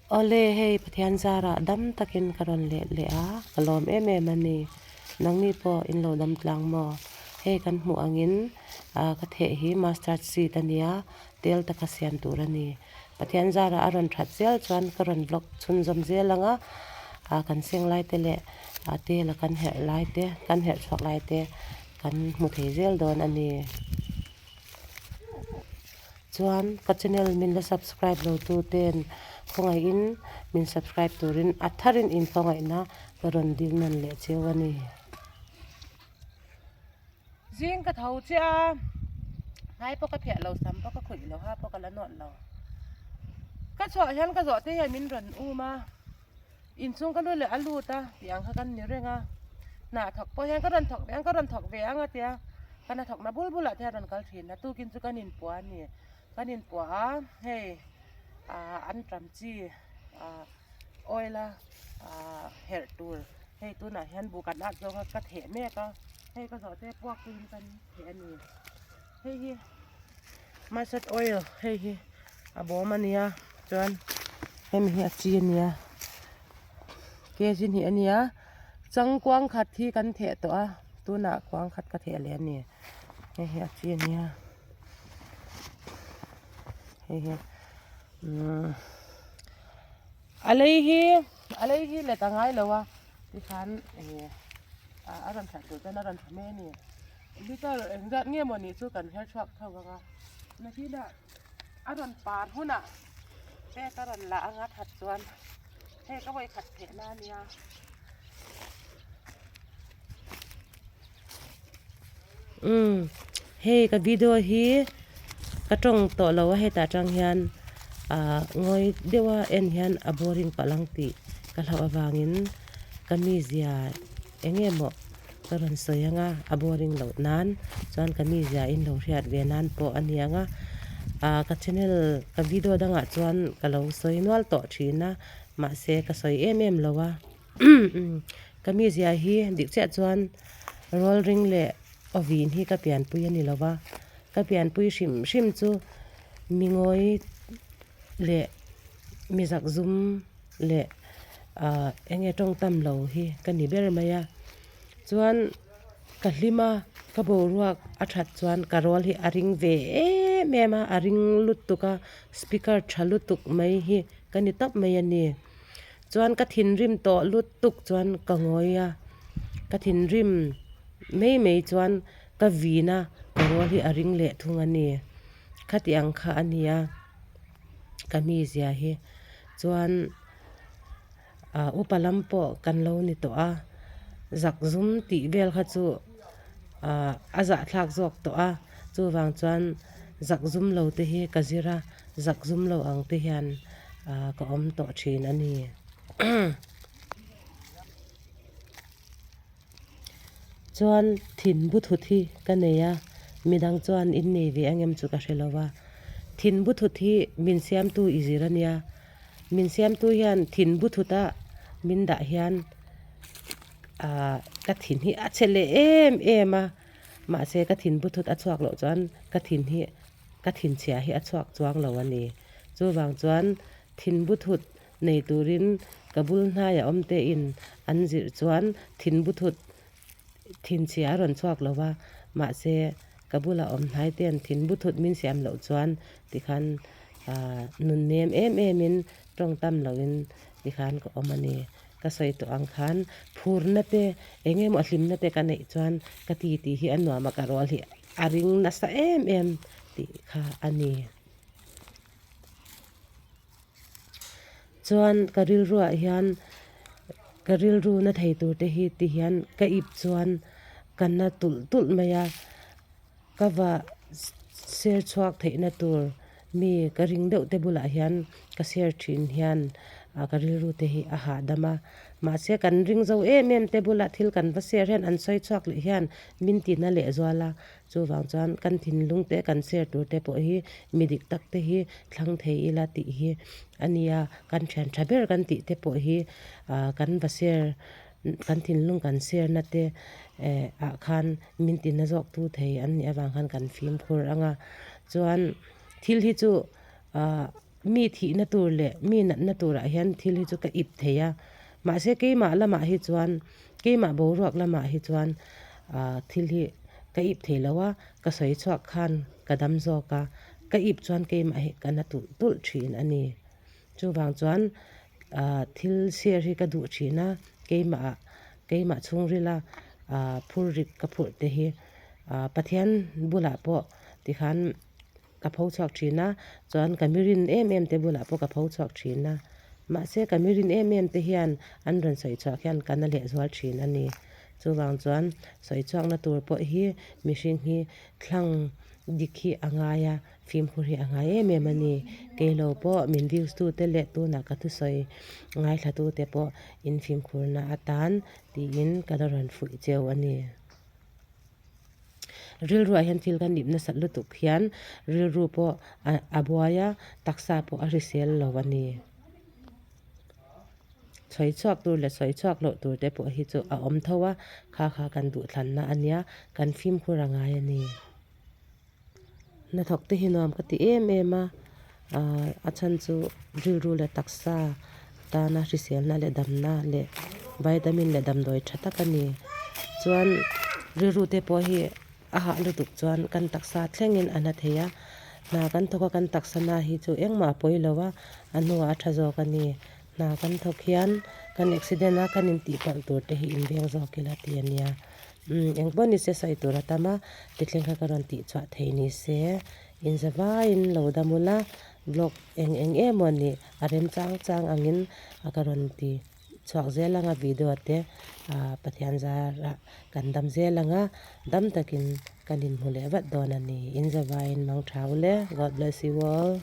Awle hei Pathian zarah dam takin ka rawn let leh a, ka lawm em em a ni. Nangni pawh in lo dam tlang maw? Hei kan hmuh angin ka theh hi mustard seed a nia, tel taka siam tur a ni. Pathian zarah a rawn that zel chuan ka rawn vlog chhunzawm zel ang a, kan seng lai te leh tel a kan herh lai te, kan herh chhuak lai te kan hmu thei zel dawn a ni. Chuan ka channel min la subscribe lo tu ten khawngaihin min subscribe turin a tharin in khawngaihna ka rawn dil nawn leh cheu a ni. Zing ka tho chiah a, hnai pawh ka phiah lo, sam pawh ka khuih lo, ha pawh ka la nawt lo. Ka chhuah hian ka zawh te hian min rawn um a, inchhung ka lut leh a lut a tih ang kha kan ni reng a, hnah thawk pawh hian ka rawn thawk ve ang ka rawn thawk ve ang a tia, ka hna thawkna bul bulah te hian a rawn kal thin a, tukin chu kan inpuah a ni, kan inpuah a hei ah an tam chi ah oil a ah herh tur hei tunah hian buh kan at zawk a ka theh mek a hei ka zawh te puak tuin kan theh a ni hei hi mustard oil hei hi a bawm a nia chuan hemi hi a chi a nia kg hnih a nia changkuang khat hi kan theh tawh a tunah kuang khat ka theh leh a ni hei hi a chi a nia hei hi umm a lei hi a lei hi let a ngai lo a tikhan ih a rawn that duh chuan a rawn tha mai a ni liter engzat nge maw ni chu kan her chhuak tho ang a nakinah a rawn par hunah pek a rawn lah anga that chuan hei ka vawikhat pheh na a nia. Umm hei ka video hi ka tawng tawh lo a hetah tang hian ah ngawi deuh a en hian a boring palh ang tih ka hlauh avangin ka mizia eng nge maw ka rawn sawi ang a a boring loh nan chuan ka mizia in lo hriat ve nan pawh a ni ang a ah ka channel ka video dangah chuan ka lo sawi nual tawh thin a mahse ka sawi em em lo a. Ka mizia hi dik chiah chuan rual ring leh awin hi ka pianpui a ni lo va, ka pianpui hrim hrim chu mi ngawi leh mi zakzum leh ah eng nge tawngtam lo hi ka ni ber mai a, chuan ka hlim a ka boruak a that chuan ka rual hi a ring ve em em a, a ring lutuk a speaker tha lutuk mai hi ka ni tawp mai a ni. Chuan ka thinrim tawh lut tuk chuan ka ngawi a, ka thinrim mai mai chuan ka vin a, ka rual hi a ring leh thung a ni. Khati ang kha a ni a, ka mizia hi. Chuan ah upa lam pawh kan lo ni tawh a, zakzum tih vel kha chu ah a zahthlak zawk tawh a, chuvang chuan zakzum lo te hi ka zir a, zakzum lo ang te hian. ah ka awm tawh thin a ni. Chuan thin bu thut hi ka nei a, midang chuan in nei ve ang em chu ka hre lo va. Thin bu thut hi min siamtu i zir a nia, min siamtu hian thin bu thut a min dah hian ah ka thin hi a chhe leh em em a, mahse ka thin bu thut a chhuak loh chuan ka thin hi ka thinchhia hi a chhuak chuang lo a ni. Chuvang chuan thinbuthut nei turin ka bul hnaiah awm tein an zirh chuan thinbuthut thinchhia a rawn chhuak lo va, mahse ka bulah awm hnai ten thinbuthut min siam loh chuan tikhan ah nun nem em emin tawngtam loin tikhan ka awm a ni. Ka sawi tawh ang khan phurna te eng emaw hlimna te ka neih chuan ka ti tih hi a nuam a ka rual hi a ring nasa em em tih kha a ni. Chuan ka rilruah hian ka rilru na thei tur te hi ti hian ka ip chuan ka na tulh tulh mai a, ka va share chhuak theihna tur mi ka ring deuh te bulah hian ka share thin hian ah ka rilru te hi a hahdam a, mahse kan ring zo em em te bulah thil kan va share hian an sawi chhuak leh hian min ti na leh zual a. Chuvang chuan kan thinlung te kan share tur te pawh hi mi dik tak te hi thlang thei ila tih hi a nia, kan thian tha ber kan tih te pawh hi ah kan va share kan thinlung kan share na te eh ah khan min tina zawk tu thei an nih avang khan kan fimkhur ang a, chuan thil hi chu ah. Mi thihna tur leh mi natna turah hian thil hi chu ka ip thei a, mahse keimah lamah hi chuan keimah boruak lamah hi chuan ah thil hi ka ip thei lo a, ka sawi chhuak khan ka dam zawk a, ka ip chuan keimah hi ka na tulh tulh thin a ni. Chuvang chuan ah thil share hi ka duh thin a, keimah ah keimah chhungrila ah phur rik ka phurh te hi ah Pathian bulah pawh tikhan. Ka pho chhuak thin a, chuan ka mirin em em te bulah pawh ka pho chhuak thin a. Mahse ka mirin em em te hian an rawn sawi chhuak hian ka na lehzual thin a ni. Chuvang chuan sawi chhuakna tur pawh hi mihring hi thlang dik hi a ngai a, fimkhur hi a ngai em em a ni. Keilo pawh min views tu te leh tunah ka thusawi ngaithla tu te pawh in fimkhurna atan tiin ka la rawn fuih cheu a ni. Rilruah hian thil kan ip nasat lutuk hian rilru pawh a buai a, taksa pawh a hrisel lo a ni. Sawi chhuak tur leh sawi chhuak loh tur te pawh hi chu a awm tho a, kha kha kan duhthlanna a nia, kan fimkhur a ngai a ni. Hnathawk te hi nuam ka ti em em a, ahh a chhan chu rilru leh taksa tana hriselna leh damna leh vitamin leh damdawi tha tak a ni. Chuan rilru te pawh hi a hah lutuk chuan kan taksa thlengin a na thei a, hna kan thawk a kan taksa na hi chu engmah a pawi lo a, a hnuah a tha zawk a ni. Hna kan thawk hian kan accident a kan intihpalh tur te hi inveng zawk ila ti a nia. Umm eng pawh ni se sawi tur a tam a, tithleng kha ka rawn tih chhuah thei ni se, inza vaiin lo dam ula, vlog eng eng emaw nih a rem chang chang angin a ka rawn ti chhuak zel ang a video te ah Pathian zarah kan dam zel ang a, dam takin kan inhmu leh vat dawn a ni, inza vaiin mang tha ule, God bless you all.